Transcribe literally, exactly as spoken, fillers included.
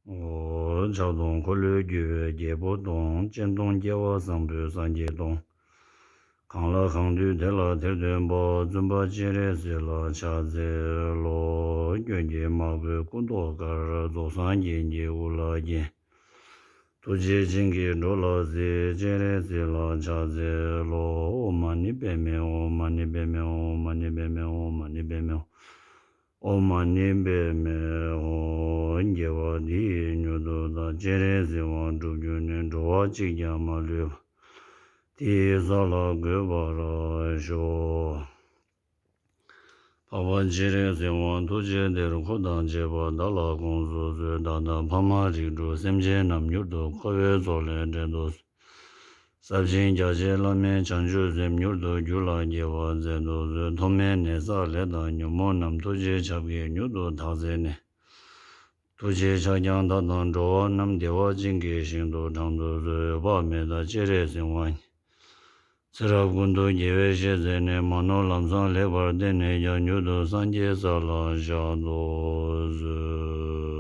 ཨོ། ཕྱག་སྟོང་འཁོར་ལོས་སྒྱུར་བའི་རྒྱལ་པོ་སྟོང་། སྤྱན་སྟོང་སྐྱེ་བ་བཟང་པོའི་སངས་རྒྱས་སྟོང་། གང་ལ་གང་འདུལ་དེ་ལ་དེར་སྟོན་པ། བཙུན་པ་སྤྱན་རས་གཟིགས་ལ་ཕྱག་འཚལ་ལོ། སྐྱོན་གྱིས་མ་གོས་སྐུ་མདོག་དཀར། རྫོགས་སངས་རྒྱས་ཀྱི་དབུ་ལ་བརྒྱན། ཐུགས་རྗེ་བྱིན་གྱིས་འགྲོ་ལ་གཟིགས། སྤྱན་རས་གཟིགས་ལ་ཕྱག་འཚལ་ལོ། ཨོཾ་མ་ཎི་པདྨེ་ཧཱུྃ། མ་ཎི་པདྨེ་ཧཱུྃ། མ་ཎི་པདྨེ་ཧཱུྃ། མ་ཎི་པདྨེ་ཧཱུྃ། ཨོཾ་མ་ཎི་པདྨེ་ཧཱུྃ། དགེ་བ་འདི་ཡིས་མྱུར་དུ་བདག་སྤྱན་རས་གཟིགས་དབང་འགྲུབ་གྱུར་ནས། འགྲོ་བ་གཅིག་ཀྱང་མ་ལུས་པ། དེ་ཡི་ས་ལ་འགོད་པར་ཤོག། འཕགས་པ་སྤྱན་རས་གཟིགས་དབང་ཐུགས་རྗེ་གཏེར། འཁོར་དང་བཅས་པ་བདག་ལ་དགོངས་སུ་གསོལ། བདག་དང་ཕ་མ་རིགས་དྲུག་སེམས་ཅན་རྣམས། མྱུར་དུ་འཁོར་བའི་མཚོ་ལས་བསྒྲལ་དུ་གསོལ། ཟབ་ཅིང་རྒྱ་ཆེའི་བླ་མེད་བྱང་ཆུབ་སེམས། མྱུར་དུ་རྒྱུད་ལ་སྐྱེ་བར་མཛད་དུ་གསོལ། མཐོ་དམན་ནད་བསགས་ལས་དང་ཉོན་མོངས་རྣམས། ཐུགས་རྗེའི་ཞབས་ཀྱིས་མྱུར་དུ་དག་མཛད་ནས། ཐུགས་རྗེའི་ཕྱག་རྒྱ་མཐའ་དག་འགྲོ་བ་རྣམས། བདེ་བ་ཅན་གྱི་ཞིང་དུ་དྲངས་སུ་གསོལ། འོད་དཔག་མེད་དང་སྤྱན་རས་གཟིགས་དབང་ཉིད། ཚེ་རབས་ཀུན་ཏུ་དགེ་བའི་བཤེས་གཉེན་ནས། མ་ནོར་ལམ་བཟང་ལེགས་པར་བསྟན་ནས་ཀྱང་། མྱུར་དུ་སངས་རྒྱས་ས་ལ་བཞག་ཏུ་གསོལ།